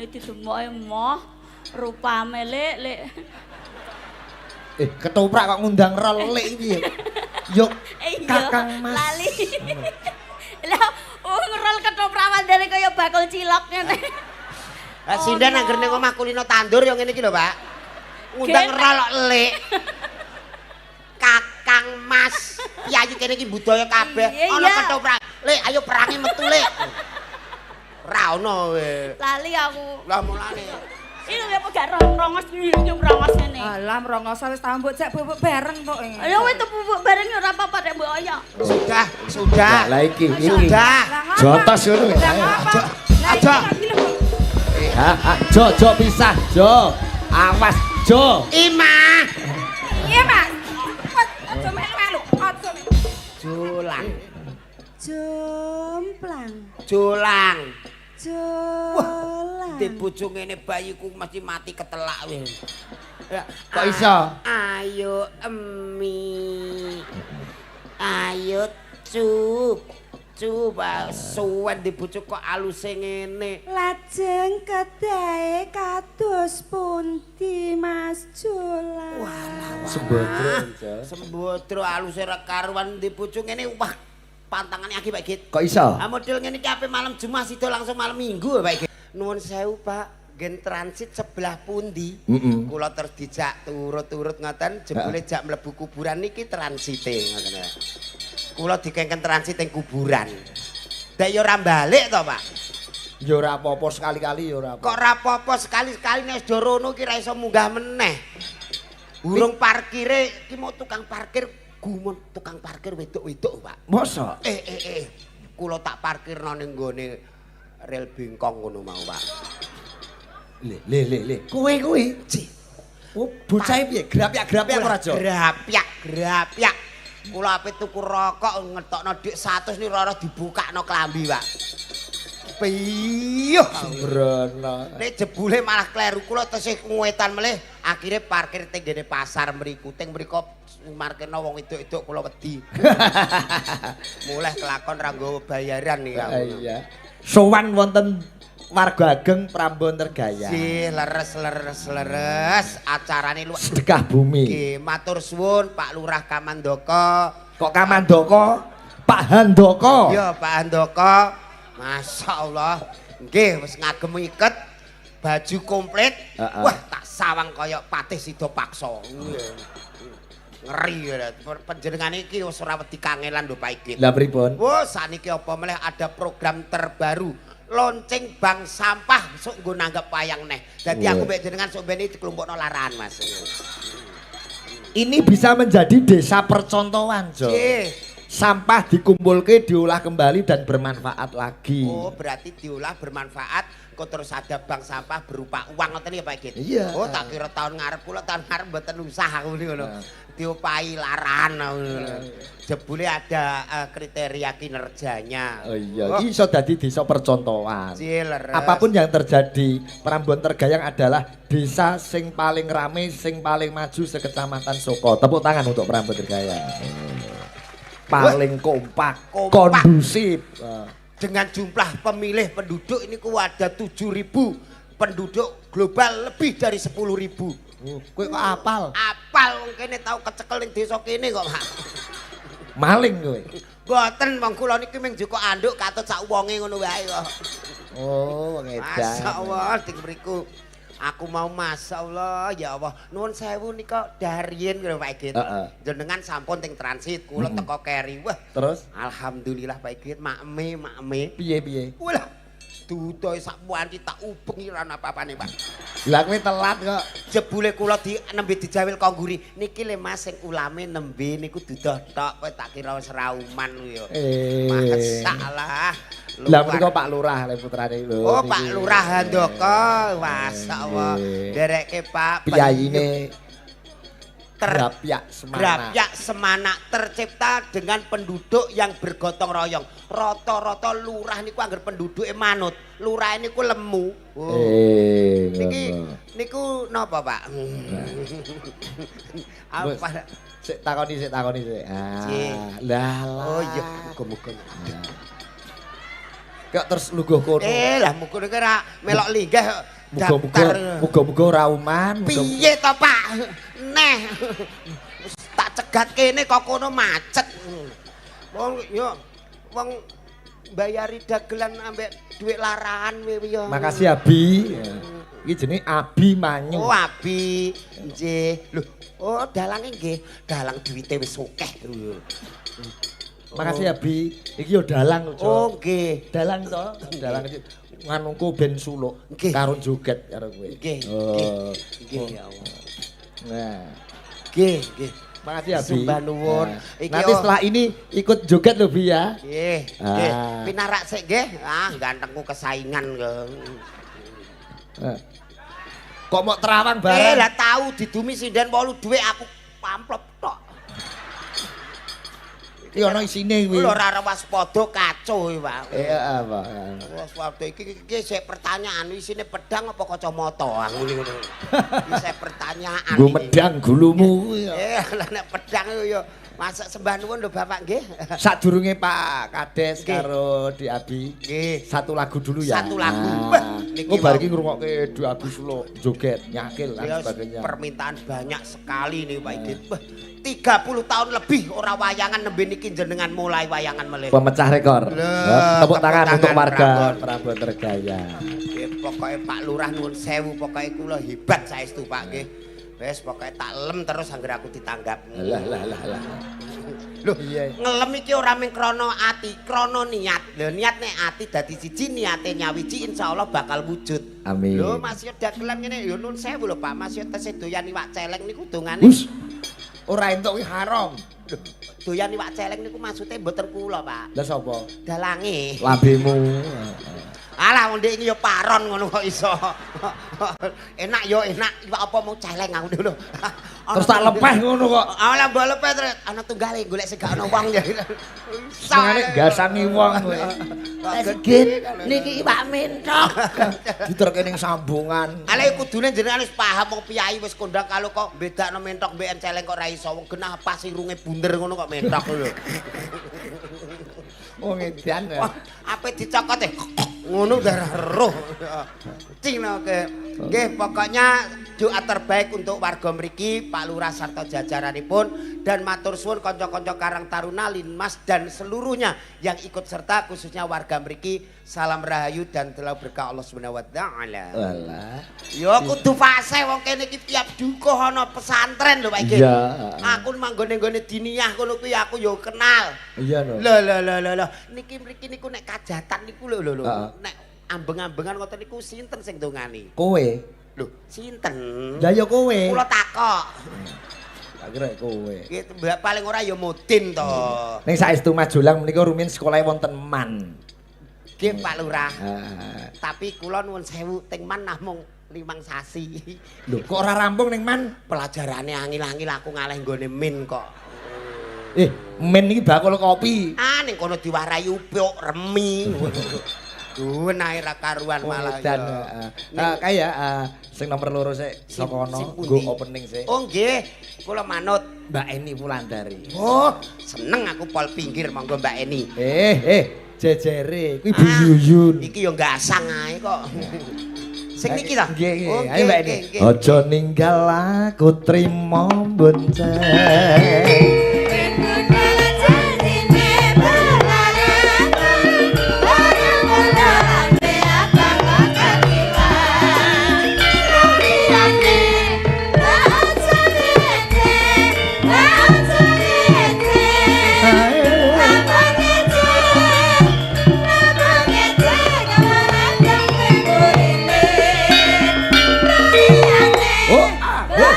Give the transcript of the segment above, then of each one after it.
Lambene didemoke moh, rupame lek lek. Eh, ketoprak kok ngundang rol lek piye? Yo Eh, iya, Kakang Mas. Lali. Lah, oh ngerol ketoprak wandane kaya bakul cilok ngene. Lah sinden Oh, angger ning omah kulino tandur yo ngene iki lho, Pak. Ngundang Gen. rol kok lek. Kakang Mas, piyayi kene iki budaya kabeh. Iya, Ana iya. ketoprak. Lek, ayo perangi metu lek. Ora ono we. Lali aku. Lah mulane. Iki lho apa gak rongos iki rongos ngene. Alah mrongoso wis tau mbok jak bubuk bareng kok. Ayo wis bubuk bareng ya ora apa-apa rek mbok ayo. Sudah, sudah. Lah iki iki. Sudah. Lah ngapa? Jotos ngono. Lah ngapa? Lah Aja. iki lho. Ha, ha, jo jo pisah, jo. Awas, jo. Imah. Iya, Mas. Aja melu-melu, aja melu. Jolang. Jomplang. Jolang. Jolang. Di bojo ngene bayiku mesti mati ketelak wis. Ya, Kok iso? Ayo emi. Ayo cup. Cup ah, suwen di bojo kok aluse ngene. Lajeng kedahe kados pundi Mas Jolang? Sembodro, Jo. Sembodro aluse ra karuan di bojo ngene wah pantangane akeh Pak Git. Kok iso? Ah model ngene iki ape malam Jumat sida langsung malam Minggu Pak Git. Nuwun sewu Pak, gen transit sebelah pundi? Kula terus dijak turut-turut ngoten, jebule jak mlebu kuburan niki transite ngoten ya. Kula dikengken transit ing kuburan. Dek ya ora balik to, Pak. Ya ora apa-apa sekali-kali ya ora apa. Kok ora apa-apa sekali-sekali nek wis do rono ki ra iso munggah meneh. Urung parkire ki mau tukang parkir gumun tukang parkir wedok-wedok, Pak. Mosok? Eh eh eh. Kula tak parkirno ning nggone rel bengkong ngono mau, Pak. Le le le le. Kowe kuwi. Cih. Oh, bocah piye? Grapyak-grapyak ora, Jo? Grapyak, grapyak. Kula ape tuku rokok ngetokno dik 100 ni roro dibukakno klambi, Pak. Piyuh. Sembrono. Nek jebule malah kleru kula tesih ngetan melih, akhire parkir teng nggene pasar mriku. Teng mriku markirno wong wedok-wedok kula wedi. Mulih kelakon ra nggawa bayaran iki aku. Iya. Sowan wonten warga ageng Prambon Tergaya. Sih, leres leres leres acarane lu. Sedekah bumi. Nggih, matur suwun Pak Lurah Kamandaka. Kok Kamandaka? Pak Handaka. Iya, Pak Handaka. Masya Allah. Nggih, wis ngagem iket baju komplit. Heeh. Wah, tak sawang kaya patih sida paksa. Ngeri ya. Panjenengane iki wis ora wedi kangelan lho Pak Igit. Lah pripun? Wah, saniki apa meleh ada program terbaru. Lonceng bank sampah sok nggo nanggep wayang neh. Dadi aku mbek jenengan sok ben iki dikelompokno larahan, Mas. Ini bisa menjadi desa percontohan, Jo. Nggih. Sampah dikumpulke, diolah kembali dan bermanfaat lagi. Oh, berarti diolah bermanfaat, kok terus ada bank sampah berupa uang ngoten ya Pak Git? Iya. Oh, tak kira tahun ngarep kula tahun ngarep mboten usah aku niku ngono. Diopahi larahan aku ngono. Jebule ada kriteria kinerjanya. Oh iya, iki iso dadi desa percontohan. Nggih, leres. Apapun yang terjadi, Prambon Tergayang adalah desa sing paling rame, sing paling maju sekecamatan Soko. Tepuk tangan untuk Prambon Tergayang. Paling kompak, Kompak. kondusif. Dengan jumlah pemilih penduduk ini ku ada 7.000 penduduk global lebih dari 10.000. Oh, kowe kok apal? Apal wong kene tau kecekel ning desa kene kok, Pak. Maling kowe. Mboten wong kula niki mung jukuk anduk katut sak wonge ngono wae kok. Oh, wong edan. Masyaallah ding mriku. Aku mau masyaallah ya Allah. Nuwun sewu nika darien lho Pak Igit. Heeh. Jenengan sampun teng transit, kula teko keri. Wah, Terus alhamdulillah Pak Igit makme makme. piye-piye? Walah, dudoe sak wanci tak ubengi ra ana apa-apane, Pak. Lah kowe telat kok. Jebule kula di nembe dijawil kok ngguri. Niki le Mas sing ulame nembe niku dudoh tok, kowe tak kira wis rauman kuwi ya. Eh. Masalah. Lah menika Pak Lurah le putrane lho. Oh, Pak niki. Lurah Handaka. Masyaallah. Nggih. Nderekke Pak Piyayine ter Grapyak Semana. Grapyak Semana tercipta dengan penduduk yang bergotong royong. Rata-rata lurah niku angger penduduke manut. Lurah niku lemu. Oh. Eh, Niki ngono. niku napa, Pak? Apa? Sik takoni sik takoni sik. Cih. Ah, lah lah. Oh iya, muga-muga. Kok terus lungguh kono. Eh lah muga iki ora melok linggih Muga-muga muga-muga ora uman. Piye to, Pak? Neh. Tak cegat kene kok kono macet. Wong yo wong bayari dagelan ambek dhuwit larahan kuwi yo. Makasih Abi. Iki jenenge Abi Manyu. Oh, Abi. Nggih. Lho, oh dalange nggih, dalang duwite wis akeh. Makasih Abi. Iki yo dalang Oh, nggih. Dalang to, dalang iki nganuku ben suluk karo joget karo kowe. Nggih. Oh. Nggih, ya Allah. Nah. Nggih, nggih. Makasih Abi. Sembah nuwun. Nah. Iki Nanti setelah ini ikut joget lho Bi ya. Nggih, nggih. Ah. Pinarak sik nggih. Ah, gantengku kesaingan kok. Kok mau terawang bareng? Eh, lah tau didumi sinden 8 dhuwit aku amplop tok. Iki ana isine kuwi. Lho ora waspada kacau iki, Pak. Eh apa? Waspada iki iki sik pertanyaan isine pedang apa kacamata aku ngono. Iki sik pertanyaan. Nggo medang gulumu kuwi. Eh, lah nek pedang iku ya masak sembah nuwun lho Bapak nggih. Sadurunge Pak Kades karo Dik Abi. Nggih. Satu lagu dulu ya. Satu lagu. Nah, niki oh bar iki ngrungokke Dik Abi suluk joget, nyakil lan sebagainya. Permintaan banyak sekali nih Pak Igit. Wah, 30 tahun lebih ora wayangan nembe niki jenengan mulai wayangan melih. Pemecah rekor. Lho, Tepuk tangan untuk warga Prambon. Prambon Tergaya. Nggih, pokoke Pak Lurah nuwun sewu, pokoke kula hebat saestu Pak nggih. Wis pokoke tak lem terus anggere aku ditanggap. Lah lah lah lah. Lho, Iya. ngelem iki ora mung krana ati, krana niat. Lho niat nek ati dadi siji, niate nyawiji insyaallah bakal wujud. Amin. Lho Mas yo dagelan ngene yo nuwun sewu lho Pak, Mas yo tesih doyan iwak celeng niku dongane. Hus. Ora entuk kuwi haram. Lho, doyan iwak celeng niku maksude mboten kula, Pak. Lah sapa? Dalange. Lambemu. Alah wong ndek iki ya paron ngono kok iso. Enak yo enak, iwak apa mau celeng aku lho. Terus tak lepeh ngono kok. Alah mbok lepeh terus ana tunggale golek sing gak ana wong ya. Senengane gasangi wong kowe. Git niki iwak mentok. Diterke ning sambungan. Alah kudune jenengan wis paham wong piyai wis kondang kalau kok bedakno mentok mbek celeng kok ra iso wong genah pas irunge bunder ngono kok mentok lho. Wong edan. ya. Wah, ape dicokot e ngono darah roh. Cing oke. Nggih, pokoknya doa terbaik untuk warga mriki, Pak Lurah sarta jajaranipun dan matur suwun kanca-kanca Karang Taruna, Linmas dan seluruhnya yang ikut serta khususnya warga mriki. Salam rahayu dan telah berkah Allah Subhanahu wa taala. Walah. Ya kudu fase wong kene iki tiap dukuh ana pesantren lho Pak iki. Iya. Aku manggone nggone diniyah ngono kuwi aku ya kenal. Iya no. Lho lho lho lho lho. Niki mriki niku nek kajatan niku lho lho lho. Heeh. Nek ambeng-ambengan ngoten niku sinten sing dongani? Kowe. Lho, sinten? Lah ya kowe. Kula takok. Tak kira kowe. Gitu, paling ora ya mudin to. Ning saestu Majulang menika rumiyin sekolahe wonten Man. Nggih Pak Lurah. Ah. Tapi kula nuwun sewu teng Man namung 5 sasi. Lho, kok ora rampung ning Man? Pelajarane angil-angil aku ngalih nggone min kok. Eh, min iki bakul kopi. Ah ning kono diwarai upuk remi. Duwen ae ra karuan malah. Dan ya. kaya sing nomor loro sik saka kono nggo opening sik. Oh nggih, kula manut. Mbak Eni Wulandari. Oh, seneng aku pol pinggir monggo Mbak Eni. Eh, jejere kuwi Bu Yuyun. Iki yo gasang ae kok. Sing niki ta? Nggih, nggih. Oh, Ayo Mbak Eni. nggih. Aja ninggal aku trimo bonceng. Oh, ah, oh.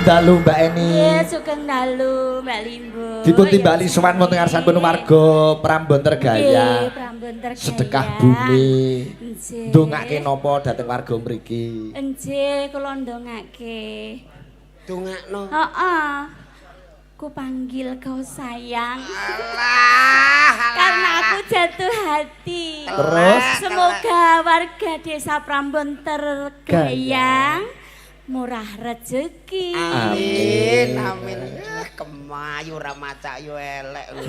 Dalu Mbak Eni. Iya, sugeng dalu Mbak Limbo. Dipun timbali sowan wonten ngarsanipun warga Prambon Tergaya. Nggih, Prambon Tergaya. Sedekah bumi. Nggih. Ndongake napa dhateng warga mriki? Nggih, kula ndongake. Dongakno. Heeh. Ku panggil kau sayang. Alah. Alah, alah. Karena aku jatuh hati. Terus? Semoga warga desa Prambon tergayang, murah rezeki. Amin, amin. Kemayu ra macak yo elek lho.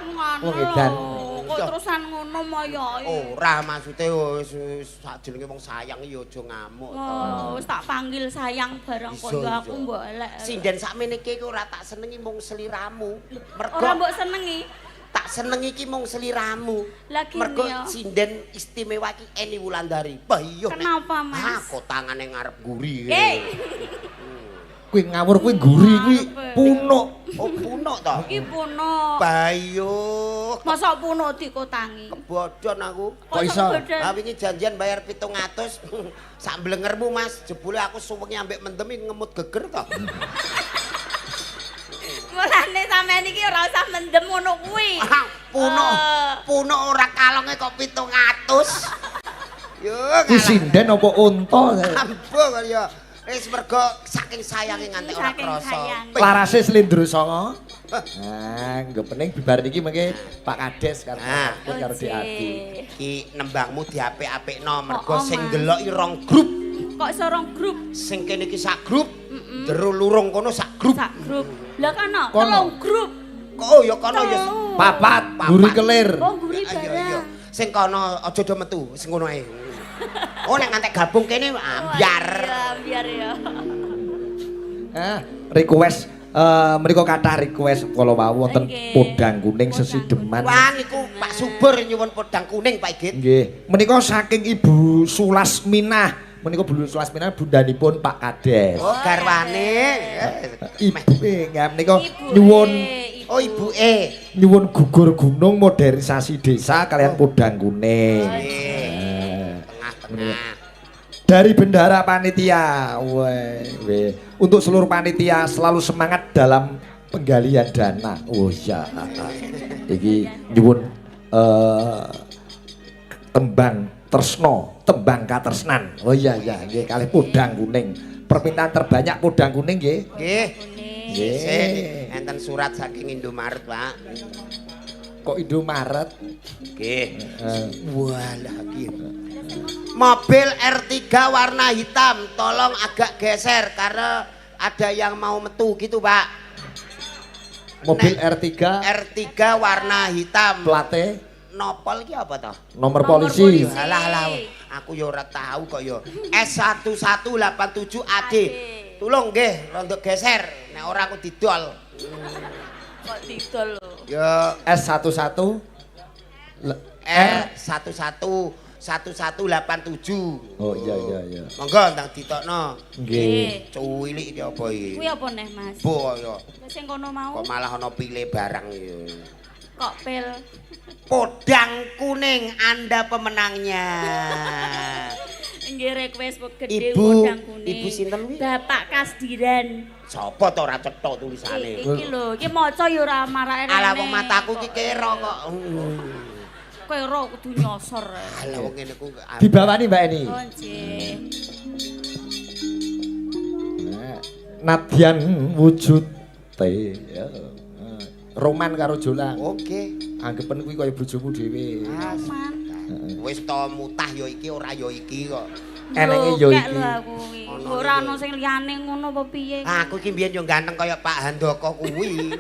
Ngono Wong edan. lho. Kok terusan ngono moyoke. Ora maksude wis sak jenenge wong sayang ya aja ngamuk to. Oh, wis tak panggil sayang bareng kok ya aku mbok elek. Sinden sakmene iki ora tak senengi mung seliramu. Mergo Ora mbok senengi. Tak senengi iki mung seliramu. Mergo sinden istimewa iki Eni Wulandari. Bah iya. Kenapa, Mas? Ah, kok tangane ngarep guri. Kuwi ngawur kuwi guri kuwi punuk. Oh, punuk to? Iki punuk. Bayo. Masa punuk dikotangi? Kebodhon aku. Kok iso? Lah wingi janjian bayar 700. Sak mblengermu, Mas. Jebule aku suwengi ambek mendem ngemut geger to. Mulane sampean iki ora usah mendem ngono kuwi. Punuk. Punuk ora kalonge kok 700. Yo. Kuwi sinden apa unta? Ambo ya. Wis mergo saking sayange nganti ora krasa. Larase slendro songo. Nah, nggo pening bibar niki mengke Pak Kades karo karo Dik Adi. Iki nembangmu diapik-apikno mergo sing ndeloki rong grup. Kok iso rong grup? Sing kene iki sak grup, jero lurung kono sak grup. Sak grup. Lah kono telung grup. Kok ya kono ya papat, guri kelir. Oh, guri barang. Sing kono aja do metu, sing ngono ae. Oh, nek ngantek gabung kene ambyar. Iya, ambyar ya. Request menika kathah request kala wau wonten podang kuning sesideman. Wah niku Pak Subur nyuwun podang kuning Pak Igit. Nggih. Menika saking Ibu Sulasminah. Menika Bu Sulasminah bundanipun Pak Kades. Oh, garwane. Ibu nggih menika nyuwun. Oh, ibuke. Nyuwun gugur gunung modernisasi desa kalian podang kuning. Tengah-tengah. Dari bendahara panitia. Weh, untuk seluruh panitia selalu semangat dalam penggalian dana. Oh iya. Iki nyuwun tembang tresno, tembang katresnan. Oh iya iya, nggih kalih podang kuning. Permintaan terbanyak podang kuning nggih. Nggih. Nggih. Enten surat saking Indomaret, Pak. Kok Indomaret? Nggih. Walah iki. Mobil R3 warna hitam, tolong agak geser karena ada yang mau metu gitu, Pak. Mobil R3 R3 warna hitam. Plate nopol iki apa toh? Nomor polisi. Alah alah, aku ya ora tahu kok ya. S1187 AD. Tulung nggih, rondok geser. Nek ora aku didol. Kok didol lho? Ya S11 R11 1187. Oh iya iya iya. Monggo ndang ditokno. Nggih. Cuwilik iki apa iki? Kuwi apa neh, Mas? Bo ya. Lah sing kono mau. Kok malah ana pile barang iki. Kok pil. Podang kuning Anda pemenangnya. Nggih request gede podang kuning. Ibu sinten kuwi? Bapak Kasdiran. Sapa to ora cetha tulisane? Iki lho, iki maca ya ora marake rene. Alah wong mataku iki kero kok. Kero kudu nyosor. Alah wong ngene ku dibawani Mbak Eni. Oh nggih. Nadyan wujud Roman karo Jolang. Oke. Anggepen kuwi kaya bojomu dhewe. Roman. Wis to mutah ya iki ora ya iki kok. Enenge ya iki. Ora ono sing liyane ngono apa piye? Aku iki mbiyen yo ganteng kaya Pak Handoko kuwi.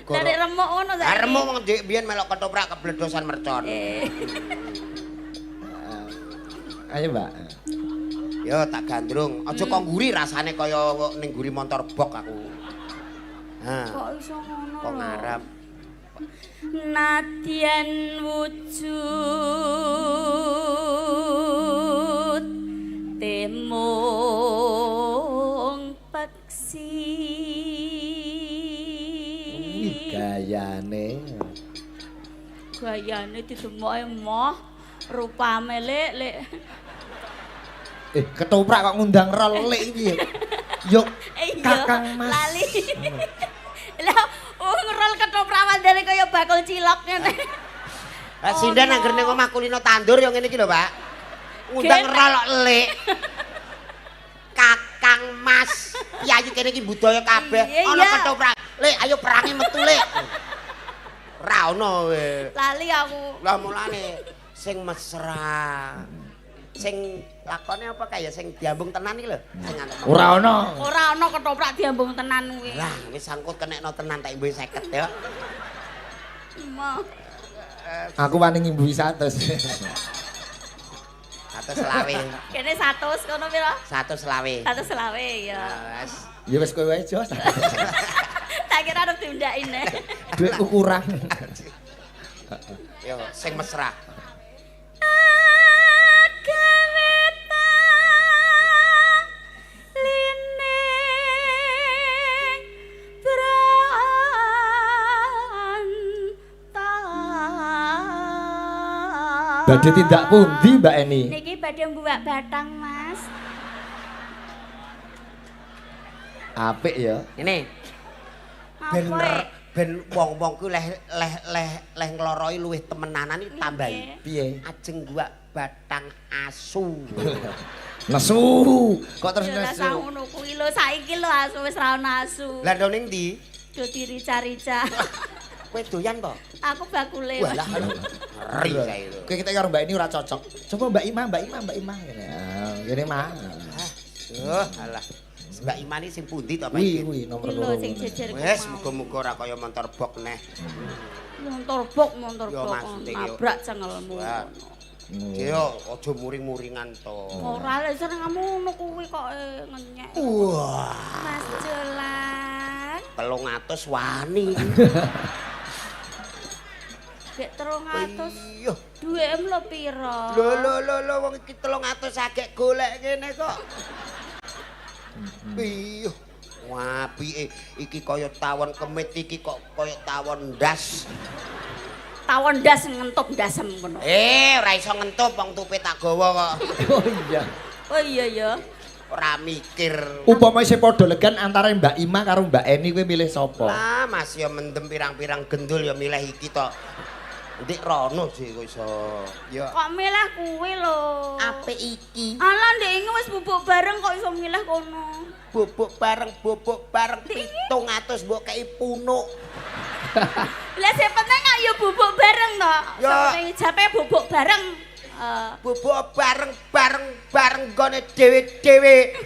Lah remuk ngono saiki. Lah remuk wong ndek biyen melok ketoprak kebledosan mercon. Ayo, Mbak. Yo tak gandrung. Aja kok ngguri rasane kaya ning ngguri montor bok aku. Ha. Kok iso ngono? Kok ngarep. Nadyan wujud temung peksi. Gayane. Gayane didemoke moh rupame lek lek. Ketoprak kok ngundang rol lek iki. Yo Kakang Mas. Lali. Lah ngerol ketoprak wandane kaya bakul cilok ngene. Lah sinden anggere ning omah kulino tandur yo ngene iki lho, Pak. Ngundang rol kok lek. Kakang Mas, piyayi kene iki budaya kabeh. Ana ketoprak. Lek ayo perangi metu lek. Ra ono kowe. Lali aku. Lah mulane sing mesra. Sing lakone apa kaya sing diambung tenan iki lho, sing anu. Ora ono. Ora ono ketoprak diambung tenan kuwi. Lah wis sangkut kenekno tenan tak imbuhi 50 ya. Mo. Aku wani ngimbuhi 100. 120. Kene 100 kono pira? 120. 120 ya. Wes. Ya wis kowe wae Jos. Tak kira arep diundaki neh. Duitku kurang. Yo sing mesra. Badhe tindak pundi Mbak Eni? Niki badhe mbuwak batang, Mas. Apik ya. Ngene. Ben wong-wong ku leh leh leh leh ngloroi luwih temenanan iki tambahi. Piye? Ajeng mbuwak batang asu. Nesu. Kok terus nesu? Nesu. Ngono kuwi lho saiki lho asu wis ra ono asu. Lah ndo ning ndi? Do dirica-rica. Kowe doyan to? Aku bakule. Walah, ngeri saya itu. Kowe kita karo Mbak Eni ora cocok. Coba Mbak Ima, Mbak Ima, Mbak Ima ngene. Ah, ngene mah. Duh, alah. Mbak Ima ni sing pundi to, Pak? Kuwi kuwi nomor loro. Sing jejer. Wes muga-muga ora kaya montor bok neh. Montor bok, montor bok. Nabrak cengelmu. Yo aja muring-muringan to. Ora lek seneng ngono kuwi kok ngenyek. Wah. Mas Jolan. 300 wani. Gek 300. Iya. Duweke lho pira? Lho lho lho lho wong iki 300 agek golek ngene kok. Piye? Wah, apike iki kaya tawon kemit iki kok kaya tawon ndas. Tawon ndas ngentup ndasem ngono. Eh, ora iso ngentup wong tupe tak gawa kok. Oh iya. Oh iya ya. Ora mikir. Upama isih padha legan antara Mbak Ima karo Mbak Eni kowe milih sapa? Lah, Mas ya mendem pirang-pirang gendul ya milih iki to. Ndik rono sih kok iso. Ya. Kok milih kuwi lho. Apik iki. Alah ndek inge wis bubuk bareng kok iso milih kono. Bubuk bareng 700 mbok kei punuk. Lah sing penting kok ya bubuk bareng to. Ya. Sing penting jape bubuk bareng. Bubuk bareng bareng bareng gone dhewe-dhewe.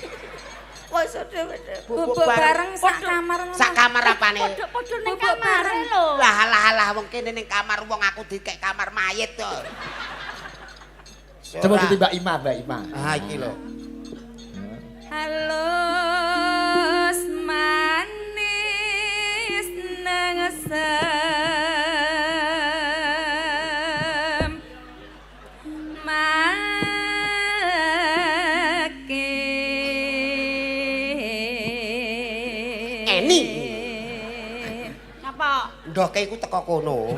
Kok iso dhewe-dhewe. Bubuk bareng sak kamar. Sak kamar apane? Padha-padha ning kamar lho. Lah lah lah wong kene ning kamar wong aku dikek kamar mayit to. Coba ditimbak Ima, Mbak Ima. Ah iki lho. Halus manis nengesem make Eni. Napa? Ndoke iku teko kono.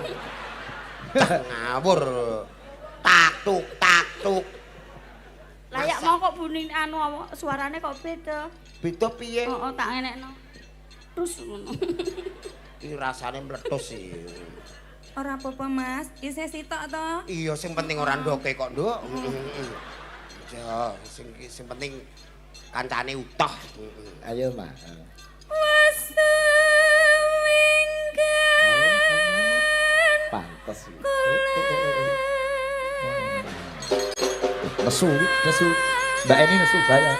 Ngawur. Tak tuk tak tuk. Layak mau kok bunyi anu suarane kok beda. Beda piye? Heeh, tak ngenekno. Terus ngono. Iki rasane mletus sih. Ora apa-apa, Mas. Isih sitok to. Iya, sing penting ora ndoke kok, Nduk. Ya, sing penting kancane utuh. Ayo, Mas. Wesewinggan. Pantes. Nesu, nesu. Mbak Eni nesu bayar.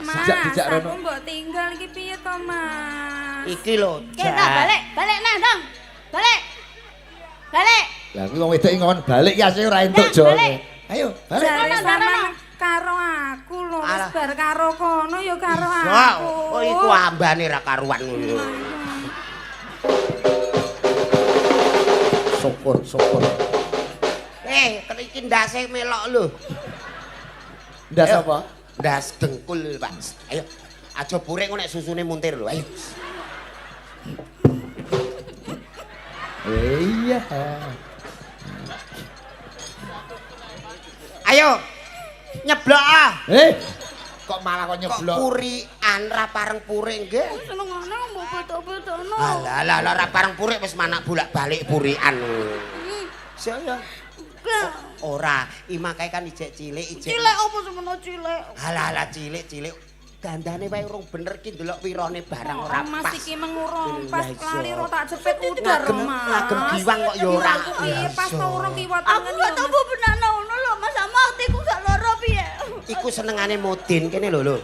Mas, Dijak rono. aku mbok tinggal iki piye to, Mas? Iki lho, Kita balik, balik nang, dong. Balik. Balik. Lah kuwi wong wedok iki ngomong balik ya sih ora entuk jo. Ayo, balik. Jare sampean karo aku lho, wis bar karo kono ya karo aku. Oh, iku ambane ra karuan ngono. Syukur, syukur. Iki ndase melok lho. Ndas apa? Ndas dengkul, Pak. Ayo. Aja burek kok nek susune muntir lho. Ayo. Iya. Ayo. Nyeblok ah. Kok malah kok nyeblok? Kok purian ra pareng purik nggih. Senengane mbok beto-betokno. Alah alah lah ra pareng purik wis manak bolak-balik purian. Sik ya. Ora, Ima kae kan ijek cilik, ijek. Cilik apa semono cilik? Alah alah cilik-cilik. Dandane wae urung bener ki ndelok wirone barang ora pas. Mas iki mengurung pas lali ro tak jepit udar, Mas. Ngagem giwang kok ya ora. Piye pas to urung kiwa Aku tengen. gak tau mbok benakno ngono lho Mas, sama atiku gak lara piye. Iku senengane Mudin kene lho lho.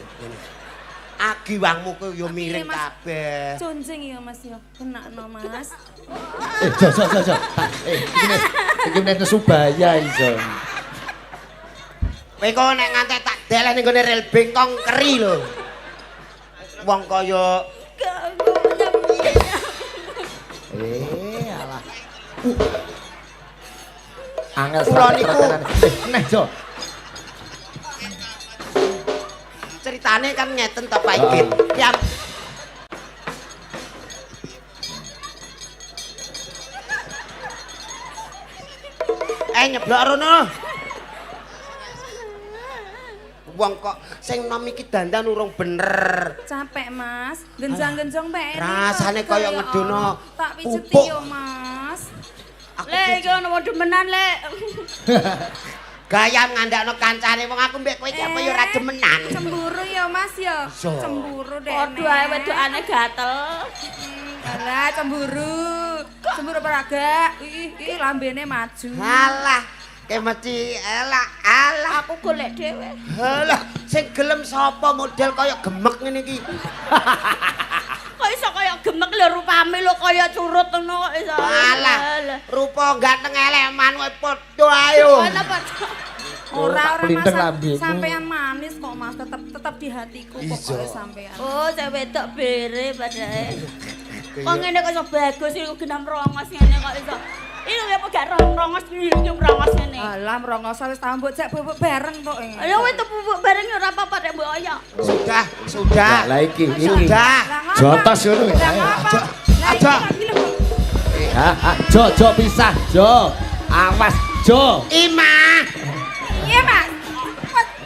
Agiwangmu ku yo miring kabeh. Conjing ya Mas ya, benakno Mas. Jo jo jo jo. Iki nek nesu bahaya iso. Kowe kok nek ngantek tak deleh ning gone rel bengkong keri lho. Wong kaya alah. Angel Kula niku. Neh jo. Ceritane kan ngeten to Pak Igit. Ya nyeblok rono. Wong kok sing nom iki dandan urung bener. Capek Mas, genjang-genjong pek. Rasane kaya ngedono tak pijeti yo Mas. Lek iki ono demenan lek. Gaya ngandakno kancane wong aku mbek kowe iki apa ya ora demenan. Cemburu ya Mas ya. Cemburu deh. Padha ae wedokane gatel. Alah cemburu. Cemburu peraga. Ih, ih lambene maju. Alah, ke mesti elak alah aku golek dhewe. Alah, sing gelem sapa model kaya gemek ngene iki. Kok iso kaya gemek lho rupame lho kaya curut ngono kok iso. Alah, rupa ganteng elek manuke padha ae. Ora ora Mas, sampean manis kok Mas, tetep di hatiku pokoke sampean. Oh, saya wedok bere padahal. Kok ngene kok iso bagus iku genam rongos ngene kok iso. Iki apa gak rongos iki rongos ngene. Alah rongos wis tau mbok cek bubuk bareng kok. Ya wis bubuk bareng ya ora apa-apa rek mbok oyok. Sudah, sudah. Lah iki iki. Sudah. Jotos ngono. Aja. Aja. Jo jo pisah, jo. Awas, jo. Ima. Iya, Mas.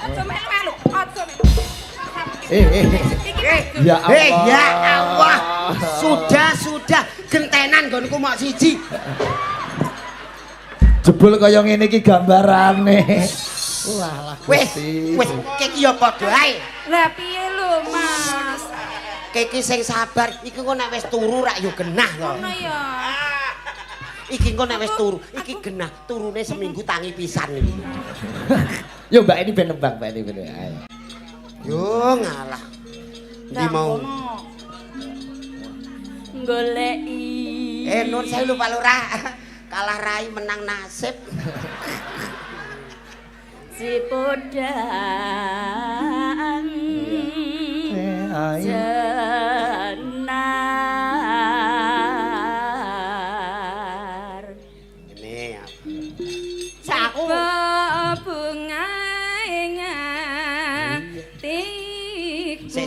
Aja melu-melu, aja melu. Ya Allah. Ya Allah. Sudah, sudah. Gentenan nggonku mok siji. Jebul kaya ngene iki gambarane. Walah wis, wis iki ya padha ae. Lah piye lho, Mas? Iki sing sabar, iki engko nek wis turu rak yo genah to. Ngono ya. Iki engko nek wis turu, iki genah turune seminggu tangi pisan iki. Yo Mbak ini ben nembang, Mbak ini ben. Ayo. Yo ngalah. Ndi mau? Goleki. Nun sewu lho Pak Lurah. Kalah rai menang nasib. Si podang jenar. Ini saku bunga atiku. Sik sik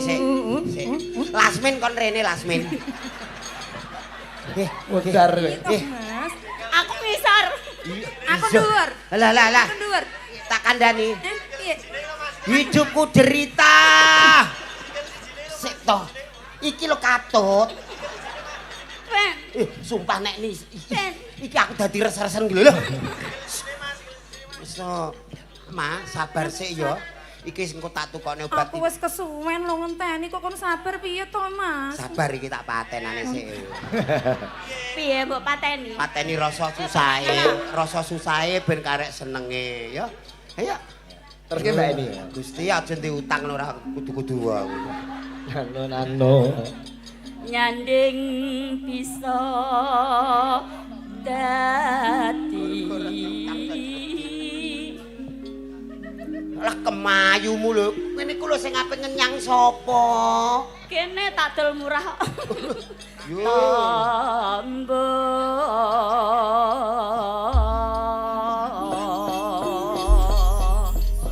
sik. Lasmin kon rene Lasmin. Wedar kowe. Mas. Aku ngisor. Aku dhuwur. Lah lah lah. Aku dhuwur. Tak kandhani. Piye? Hidupku derita. Sik to. Iki lho katut. Ben. Sumpah nek ni. Ben. Iki aku dadi resen-resen lho. Wis to. Ma, sabar sik ya. Iki engko tak tukokne obat. Aku wis kesuwen lho ngenteni kok kon sabar piye to, Mas? Sabar iki tak patenane sik. Piye mbok pateni? Pateni rasa susahe ben karek senenge ya. Ayo. Terus Mbak ini. Gusti aja diutang ora kudu-kudu aku. Nano nano. Nyanding bisa dadi. Lah kemayumu lho. Ngene iku lho sing ape ngenyang sapa? Kene tak dol murah. Yo. Tombo.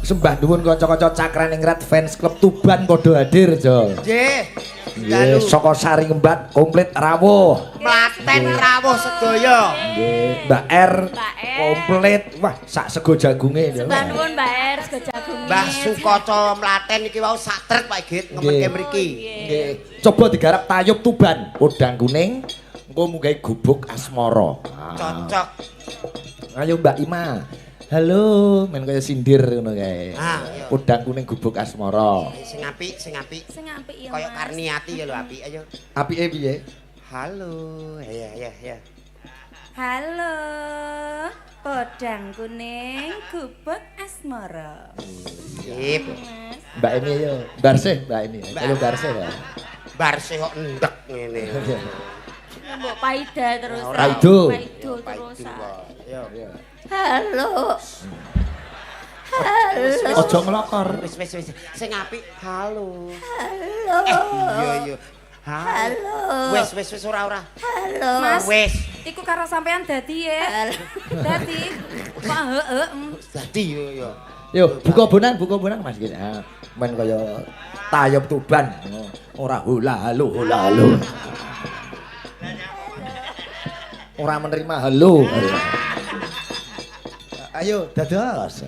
Sembah nuwun kanca-kanca Cakraningrat fans klub Tuban padha hadir, Jo. Nggih. Nggih, saka Sari Ngembat komplit rawuh. Mlaten rawuh sedaya. Nggih, Mbak R komplit. Wah, sak sego jagunge. Sembah nuwun Mbak R sego jagunge. Mbah Sukaca Mlaten iki wau sak trek Pak Git ngemetke mriki. Nggih. Coba digarap tayub Tuban, udang kuning, engko munggahe gubuk asmara. Cocok. Ayo Mbak Ima. Halo, men kaya sindir ngono kae. Ah, iya. Podang kuning gubuk asmara. Sing apik, sing apik. Sing apik ya. Kaya Karniati ya lho apik, ayo. Apike piye? Halo. Iya, iya, iya. Halo. Podang kuning gubuk asmara. Sip. Mas. Mbak ini ayo. Barsih Mbak ini. Ayo barsih ya. Barsih kok endek ngene. Mbok paida terus. Paido. Paido terus. Yo. Halo. Halo. Ojo nglokor. Wis wis wis. Sing apik halo. Halo. Iya iya. Halo. Wis wis wis ora ora. Halo. Mas. Wis. Iku karo sampean dadi ya. Dadi. Kok heeh. Dadi yo yo. Yo, buka bonang Mas. Ah, men kaya tayub Tuban. Ora hula halo hula halo. Ora menerima halo. Ayo, dados.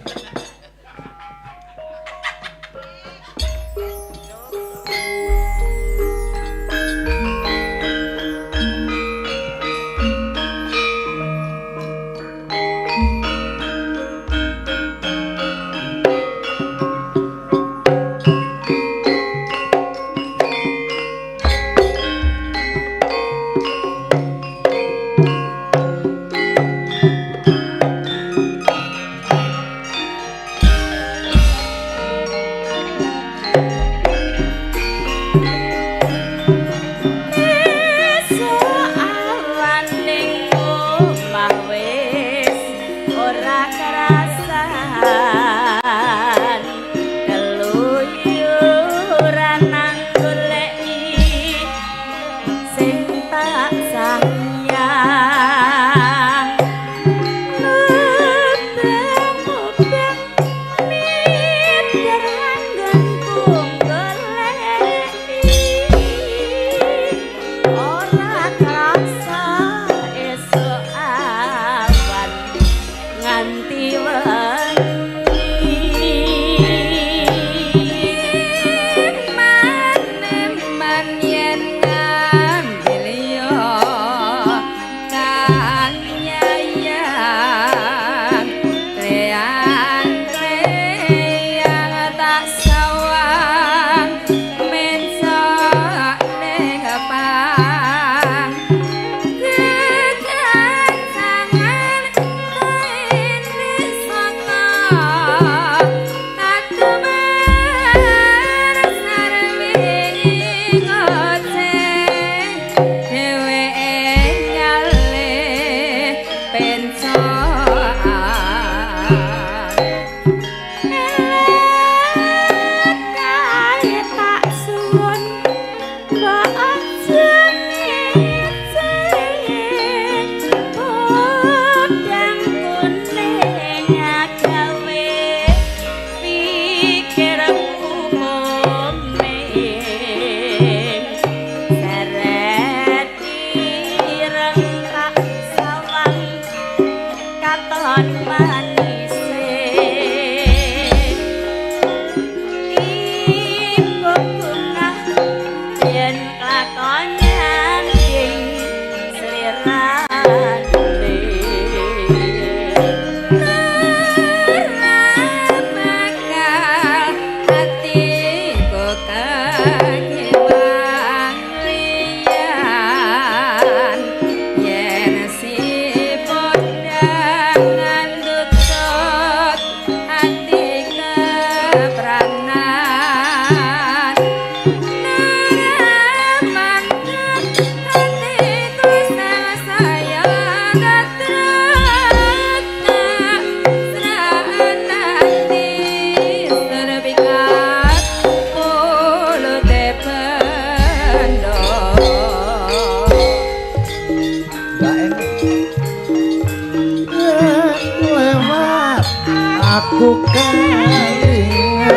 Aku kelingan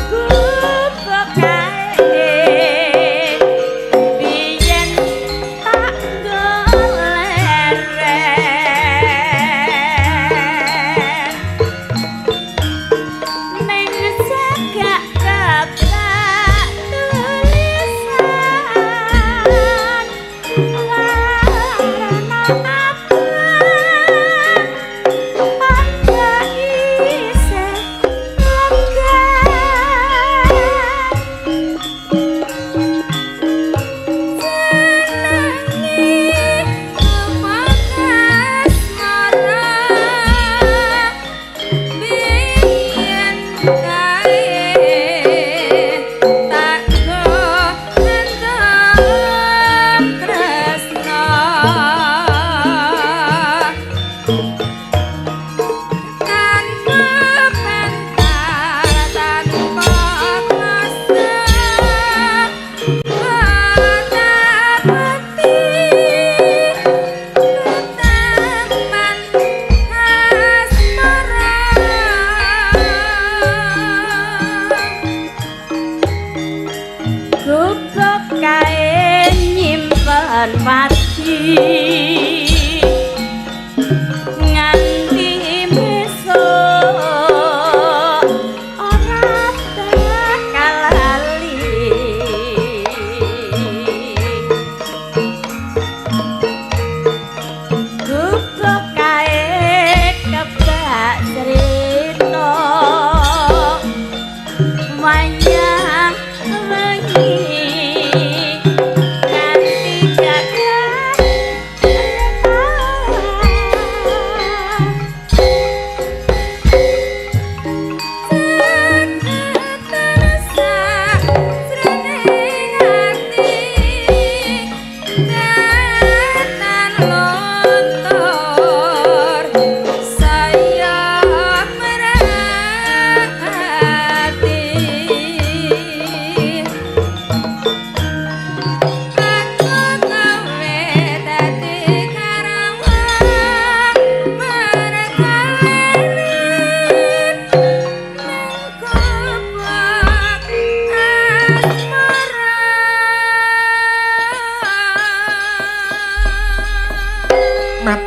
gubuk kae biyen tak goleren ning jagak keplak tulisan warna abang.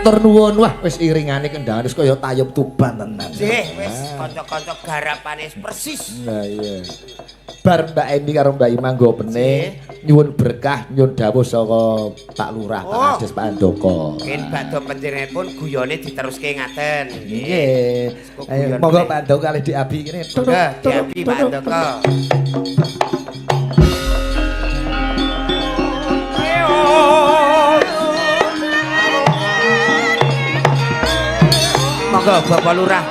Matur nuwun. Wah, wis iringane kendhangan wis kaya tayub Tuban tenan. Nggih, wis kanca-kanca garapane persis. Lah iya. Bar Mbak Eni karo Mbak Ima nggo pene nyuwun berkah, nyuwun dawuh saka Pak Lurah, Pak Kades, Pak Andoko. Nggih, badhe panjenenganipun guyone diteruske ngaten. Nggih. Ayo monggo Pak Andoko kalih Dik Abi kene. Monggo Dik Abi Pak Andoko. Monggo Bapak Lurah.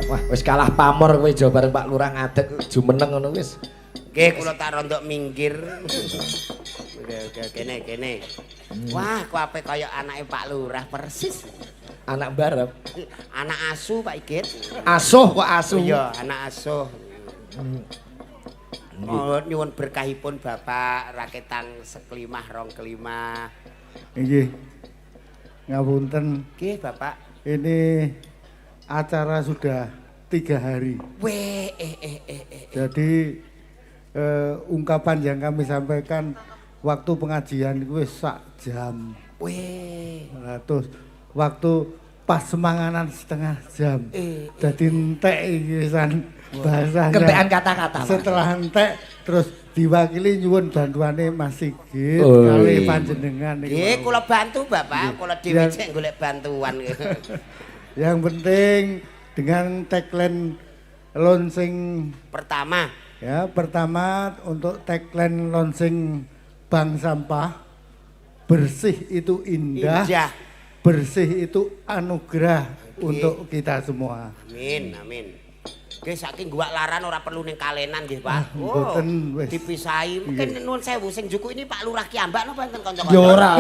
Wah, wis kalah pamor kowe jo bareng Pak Lurah ngadeg jumeneng ngono wis. Nggih, kula tak rondok minggir. Oke, oke, kene, kene. Wah, ku ape kaya anake Pak Lurah persis. Anak barep. Anak asu Pak Igit. Asuh kok asu. Iya, anak asuh. Oh, nyuwun berkahipun Bapak raketang seklimah rong kelimah. Nggih. Ngapunten. Nggih, Bapak. Ini acara sudah 3 hari. Weh, Jadi ungkapan yang kami sampaikan waktu pengajian itu wis sak jam. Weh. Nah, terus waktu pas semanganan setengah jam. Jadi entek iki wisan bahasanya. Kentekan kata-kata. Setelah entek terus diwakili nyuwun bantuane Mas Sigit kali panjenengan niku. Nggih, kula bantu Bapak, kula dhewe cek golek bantuan. Yang penting dengan tagline launching pertama. Ya, pertama untuk tagline launching bank sampah, bersih itu indah, indah. Bersih itu anugerah untuk kita semua. Amin, amin. Nggih saking guwak laran ora perlu ning kalenan nggih, Pak. Mboten wis. Dipisahi. Mungkin nuwun sewu sing njukuk ini Pak Lurah Kiambak napa enten kanca-kanca? Ya ora.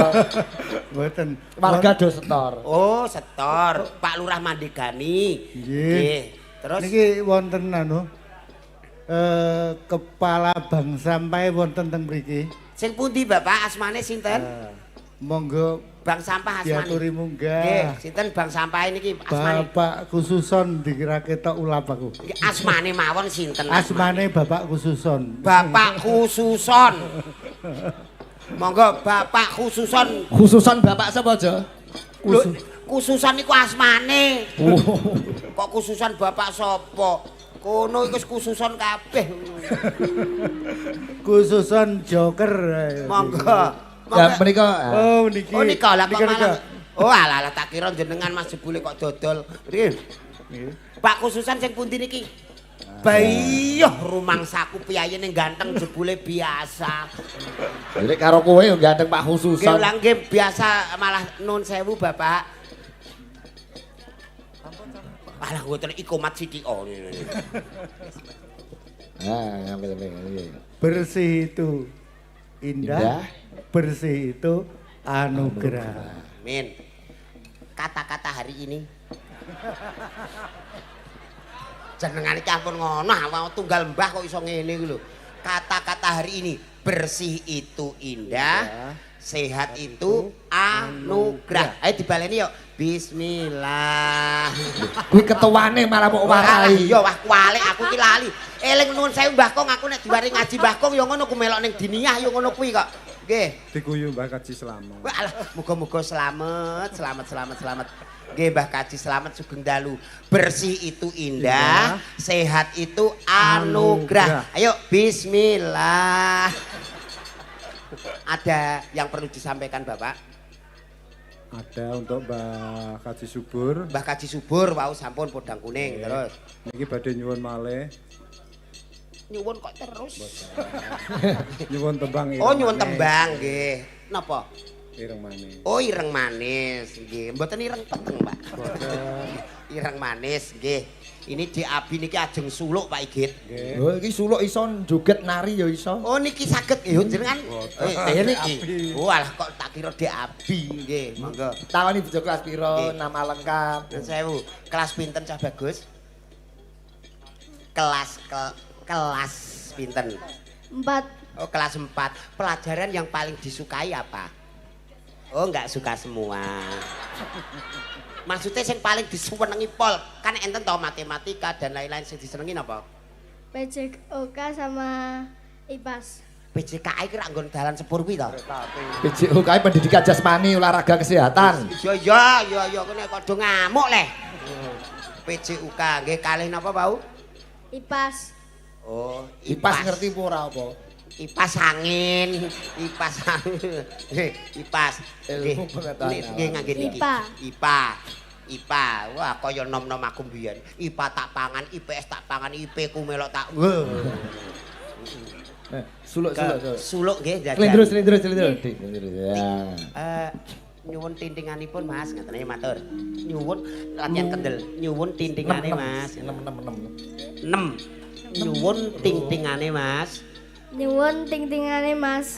Mboten. Warga do setor. Oh, setor. Pak Lurah Mandegani. Nggih. Terus niki wonten anu kepala bank sampah wonten teng mriki. Sing pundi Bapak asmane sinten? Monggo bank sampah asmane. Diaturi munggah. Nggih, sinten bank sampah niki asmane? Bapak Khususon dikira ketok ulap aku. Asmane mawon sinten? Asmane Bapak Khususon. Bapak Khususon. Monggo Bapak Khususon. Khususon Bapak sapa, Jo? Khususon niku asmane. Kok khususon Bapak sapa? Kono iku wis khususon kabeh. Khususon Joker. Monggo. Ya menika. Oh niki. Oh nika lah kok malah. Oh alah alah tak kira jenengan Mas jebule kok dodol. Nggih. Pak khususan sing pundi niki? Bayoh rumangsaku piyayene ganteng jebule biasa. Nek karo kowe yo ganteng Pak khususan. Nggih lah nggih biasa malah nun sewu Bapak. Alah mboten ikomat sithik. Ah, ngambil. Bersih itu indah. Bersih itu anugerah. Amin. Kata-kata hari ini. Jenengane iki ampun ngono, awak tunggal mbah kok iso ngene iki lho. Kata-kata hari ini, bersih itu indah, sehat itu anugerah. Ayo dibaleni yuk. Bismillah. Kuwi ketuane malah mok warai. Iya wah kualik aku ki lali. Eling nuwun sewu Mbah Kong, aku nek diwari ngaji Mbah Kong ya ngono ku melok ning diniyah ya ngono kuwi kok. Nggih. Diguyu Mbah Kaji Slamet. Wah alah muga-muga slamet, slamet, slamet, slamet. Nggih Mbah Kaji Slamet sugeng dalu. Bersih itu indah, sehat itu anugerah. Ayo bismillah. Ada yang perlu disampaikan Bapak? Ada untuk Mbah Kaji Subur. Mbah Kaji Subur wau sampun podang kuning terus. Niki badhe nyuwun malih. Nyuwun kok terus? Nyuwun tembang. Oh nyuwun tembang nggih. Napa? Ireng manis. Oh ireng manis nggih. Mboten ireng peteng, Pak. Mboten. Ireng manis nggih. Ini Dik Abi niki ajeng suluk Pak Igit. Nggih. Oh iki suluk iso joget nari ya iso. Oh niki saged nggih jenengan. Niki. Oh alah kok tak kira Dik Abi nggih. Monggo. Tawani bojo kelas pira, nama lengkap. Nuwun sewu. Kelas pinten cah bagus? Kelas kelas pinten? 4. Oh kelas 4. Pelajaran yang paling disukai apa? Oh enggak suka semua. Maksudnya yang paling disenengi pol, kan enten tau matematika dan lain-lain sing disenengi napa? PJOK sama IPAS. PJKI ki rak nggon dalan sepur kuwi to. PJOK pendidikan jasmani olahraga kesehatan. Iya iya iya kene kok do ngamuk leh. PJUK nggih kalih napa wau? IPAS. Oh, IPAS ngerti apa ora apa? IPAS angin, IPAS angin. IPAS. Ilmu pengetahuan. Nggih ngangge niki. IPA. IPA. IPA. Wah, kaya nom-nom aku mbiyen. IPA tak pangan, IPS tak pangan, IP ku melok tak. Suluk suluk suluk. Suluk nggih jajan. Slendro slendro slendro. Dik, slendro. Ya. Nyuwun tintinganipun Mas, ngatene matur. Nyuwun latihan kendel. Nyuwun tintingane Mas. 6 6 6. 6. Nyuwun ting-tingane Mas. Nyuwun ting-tingane Mas.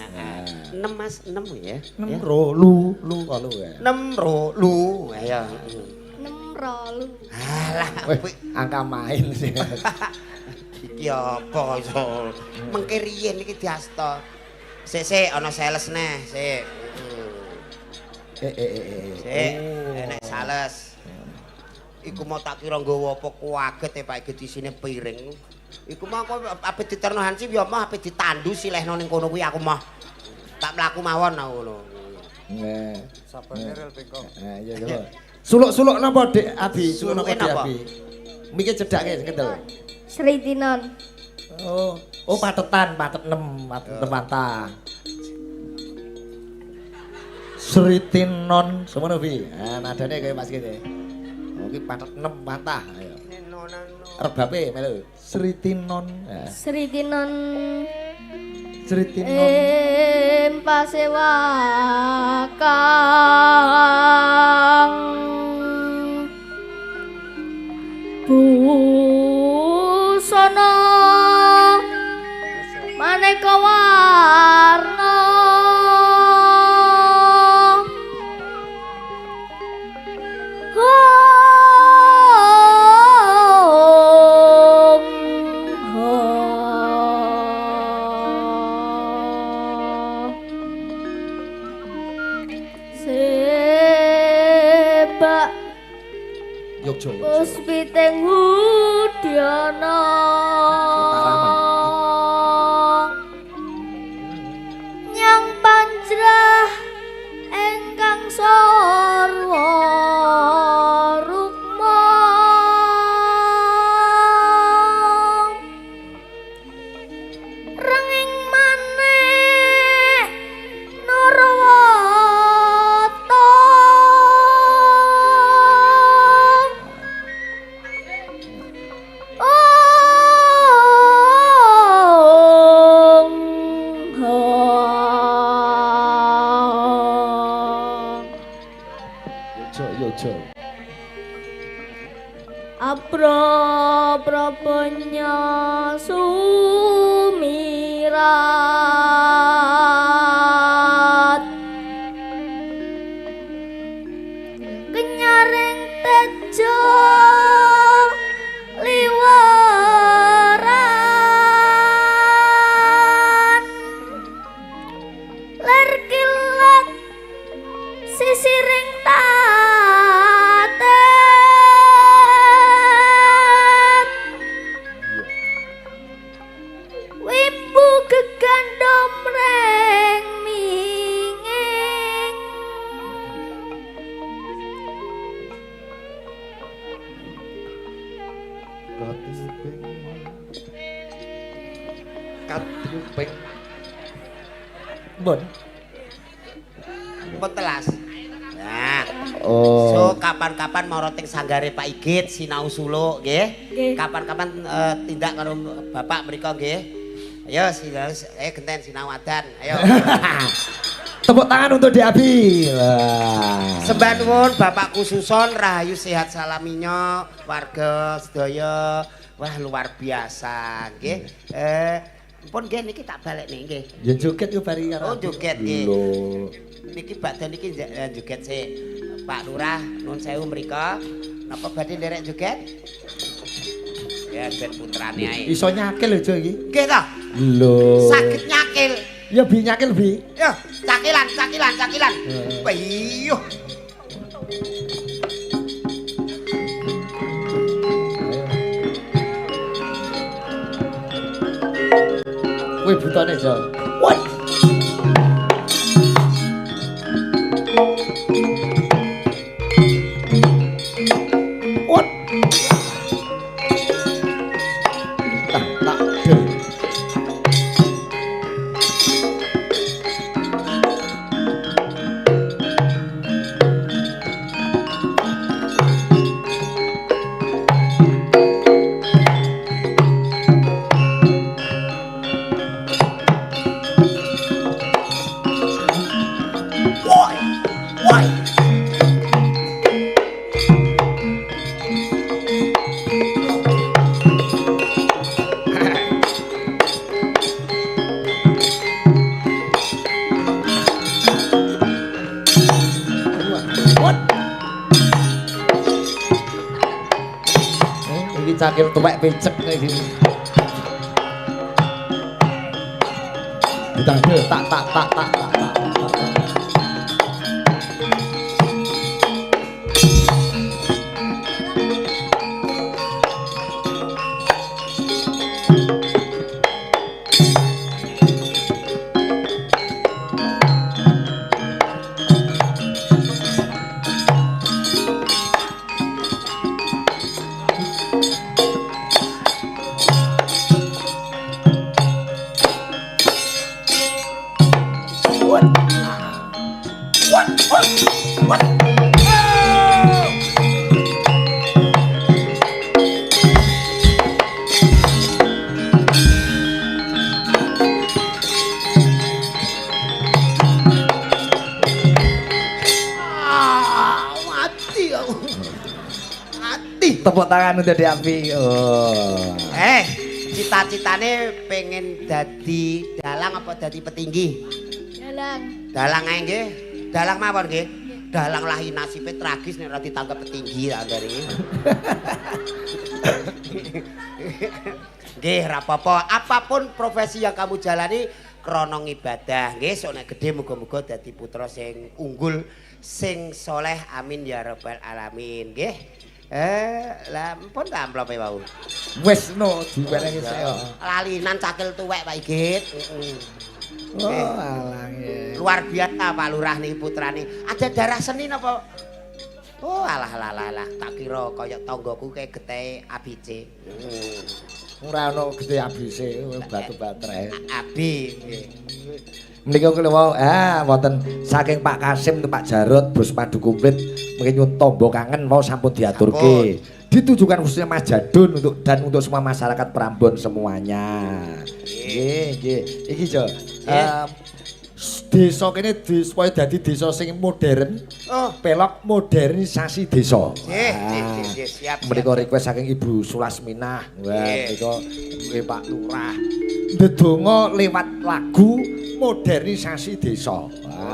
6 Mas, 6 ya. 6 ro lu lu kalau ya. 6 ro lu. Ayo. 6 ro lu. Alah, angka main sih. Iki apa iso? Mengke riyen iki diasta. Sik sik ana sales neh, sik. Sik, enek sales. Iku mau tak kira nggawa apa kaget e Pak iki isine piring. Iku mau kok ape diterno Hansip ya mah ape ditandu silehno ning kono kuwi aku mah. Tak mlaku mawon aku ngono. Nggih. Sabane rel bengkong. Nah, iya iya. Suluk-suluk napa Dik Abi? Suluk napa Suluke Dik napa? Abi? Miki cedhake sing kendel. Sri Tinon. Oh, oh patetan, patet 6, patet mata. Sri Tinon, semono Bi. Nah, nadane kaya pas kene. Oh, iki patet 6 patah. Ayo. Rebabe melu. Sri Tinon. Nah. Sri Tinon. Sri Tinon. Pasewakang busana maneka warna hong ha. Sebak Yogyo. Puspiting Hudyana. Nyang panjrah ingkang sarwa rukma. Renging manik Nurwata. Ong ha. Yogyo, Yogyo. Apro proponya sumirat kenyaring tejo liweran ler kilat sisiring tatet wimbu gegandom reng minging Katuping. Katuping. Bon. Pun telas. Nah. Oh. So kapan-kapan moro teng sanggare Pak Igit sinau suluk nggih. Kapan-kapan tindak karo bapak mriko nggih. Ayo sinau, ayo genten sinau adan. Ayo. Tepuk tangan untuk Dik Abi. Wah. Sembah nuwun Bapakku Suson rahayu sehat salaminyo warga sedaya. Wah luar biasa nggih. Pun nggih niki tak balekne nggih. Ya joget yo bari karo. Oh joget nggih. Lho. Niki badhe niki joget sik. Pak Lurah nuwun sewu mriko. Napa badhe nderek joget? Ya ben putrane ae. Iso nyakil lho Jo iki. Nggih ta? Lho. Saged nyakil. Ya bi nyakil bi. Yo, cakilan, cakilan, cakilan. Iya. Kowe butone, Jo. Woi. Wot. Tak tak de. Woi. Woi. Wot. Iki cakil tuwek picek iki. Ditandel tak tak tak tak tak tak. Tak. Ah, mati aku. Mati. Tepuk tangan untuk Dik Api. Oh. Cita-citane pengen dadi dalang apa dadi petinggi? Dalang. Dalang ae nggih. Dalang mawon nggih. Dalang lahi nasibe tragis nek ora ditanggep petinggi tak dari. Nggih, ra apa-apa. Apapun profesi yang kamu jalani krana ngibadah. Nggih, sok nek gedhe muga-muga dadi putra sing unggul, sing soleh. Amin ya rabbal alamin. Nggih. Lah mpun ta amplope wau. Wis no diwenehi sik kok. Lalinan cakil tuwek Pak Igit. Heeh. Oh, alah nggih. Luar biasa Pak Lurah niki putrane. Ada darah seni napa? Oh, alah alah alah, alah. Tak kira kaya tanggaku kayak getih ABC. Ora ono getih ABC, batu baterai. AB nggih. Menika kula wau wonten saking Pak Kasim Pak Jarot Bos Madu Komplit mungkin nyuwun tombo kangen wau sampun diaturke. Ditujukan khususnya Mas Jadun untuk dan untuk semua masyarakat Prambon semuanya. Nggih, nggih. Iki Jo. Desa kene supaya dadi desa sing modern. Oh, pelok modernisasi desa. Nggih, nggih, nggih, siap. Menika request saking Ibu Sulasminah. Wah, menika nggih Pak Lurah. Ndedonga lewat lagu modernisasi desa.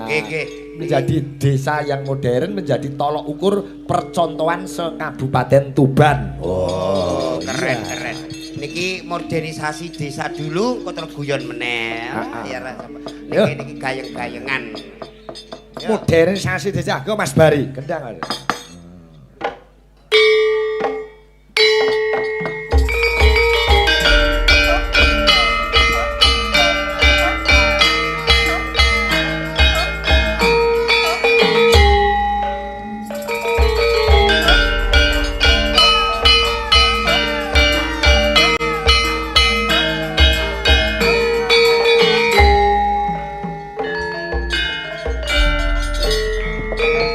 Nggih, nggih. Menjadi desa yang modern, menjadi tolok ukur percontohan se-Kabupaten Tuban. Oh, keren, keren. Niki modernisasi desa dulu, kok terus guyon meneh. Ya, niki niki gayeng-gayengan. Modernisasi desa, go Mas Bari, kendang.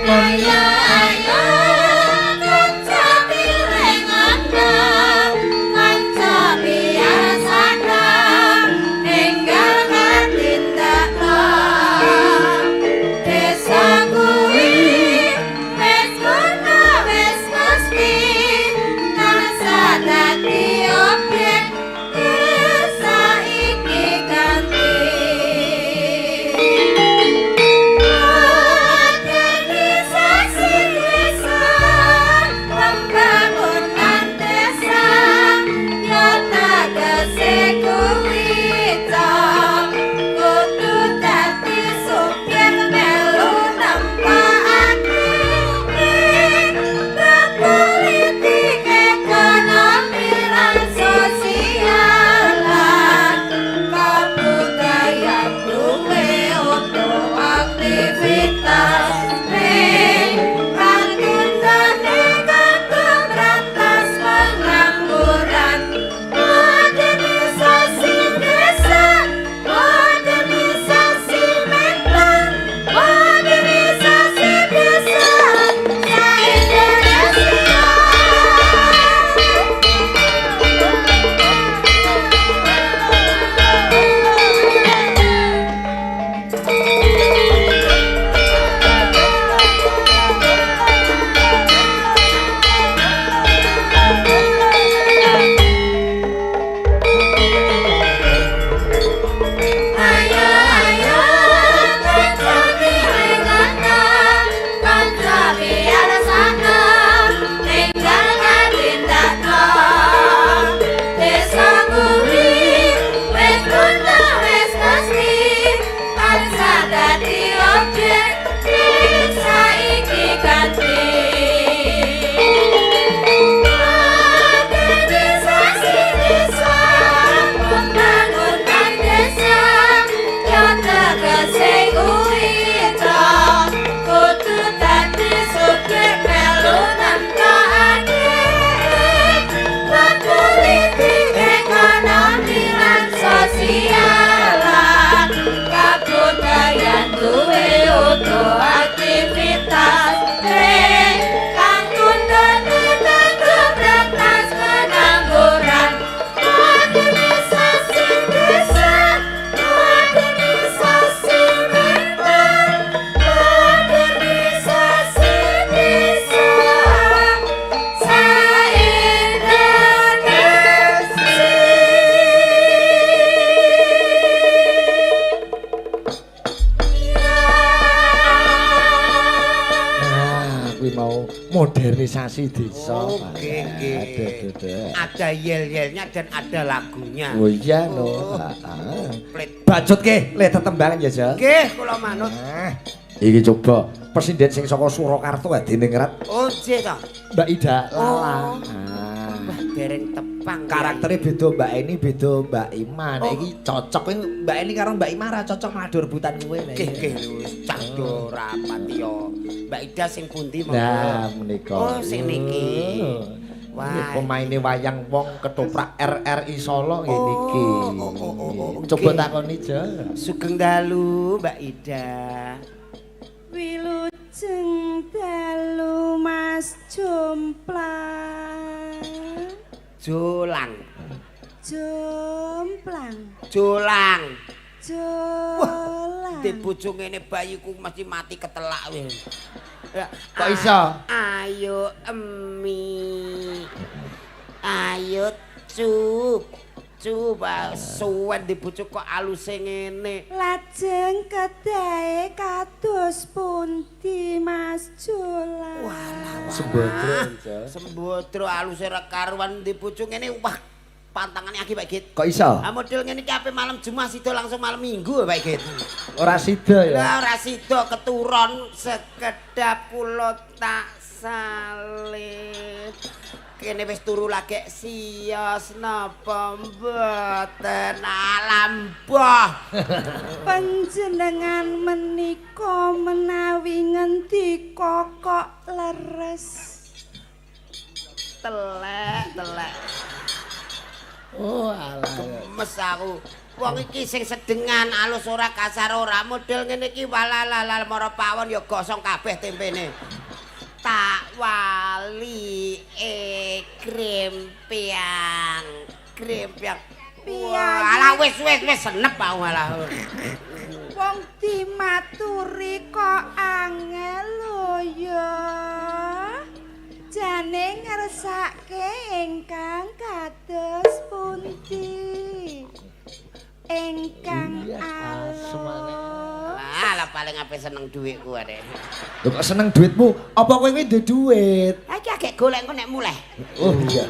Ayo, ayo. Sosialan kabudayan duwe uga aktivitas kang kanggo berantas pengangguran, modernisasi desa, modernisasi mental, modernisasi desa sa Indonesia. Nah, kuwi mau modernisasi desa. Oke, nggih. Aduh, aduh, aduh. Ada yel-yelnya dan ada lagunya. Oh iya no. Oh. Heeh. Komplit. Bacut ke, le tetembangan ya, Ja. Nggih, kula manut. Nah, iki coba presiden sing saka Surakarta Hadiningrat Oh, nggih to. Mbak Ida Lala. Oh. Ah. Wah, dereng tepang. Karakternya beda Mbak Eni, beda Mbak Ima. Nek Oh. iki cocok kuwi Mbak Eni karo Mbak Ima ora cocok malah do rebutan kowe nek. Nggih, nggih, wis cah do ora pati yo. Mbak Ida sing pundi monggo? Nah, menika. Oh, sing niki. Oh. Wah. Ini pemaine wayang wong ketoprak RRI Solo nggih Oh, niki. oh, Coba nggih. takoni, Ja. Sugeng dalu, Mbak Ida. Wilujeng dalu, Mas Jomplang. Jolang. Jomplang. Jolang. Jolang. Di bojo ngene bayiku mesti mati ketelak wis. Kok iso? Ayo emi. Ayo cup. Cup suwen di bojo kok aluse ngene. Lajeng kedahe kados pundi, Mas Jolang? Walah. Sembodro, Ja. Sembodro aluse ra karuan di bojo ngene, wah, pantangane akeh, Pak Git. Kok iso? Ah, model ngene iki ape malam Jumat sida langsung malam Minggu, Pak Git. Ora sida ya. Lah ora sida keturun sekedap kula tak salib. Kene wis turu lagi sios napa mboten alam boh. Panjenengan menika menawi ngendika kok leres. Telek, telek. Oh, alah. Gemes aku. Wong iki sing sedengan alus ora kasar ora model ngene iki walalala mara pawon ya gosong kabeh tempene. Tak wali e krempiang. Krempiang. Piyayi. Alah wis wis wis senep aku malah. Wong dimaturi kok angel lho ya. Jane ngersake ingkang kados pundi? Ingkang Iya, asmane. alus. Alah paling ape seneng dhuwitku arek. Lho kok seneng duitmu? Apa kowe kuwi duwe duit? Lah iki agek golek engko nek muleh. Oh iya.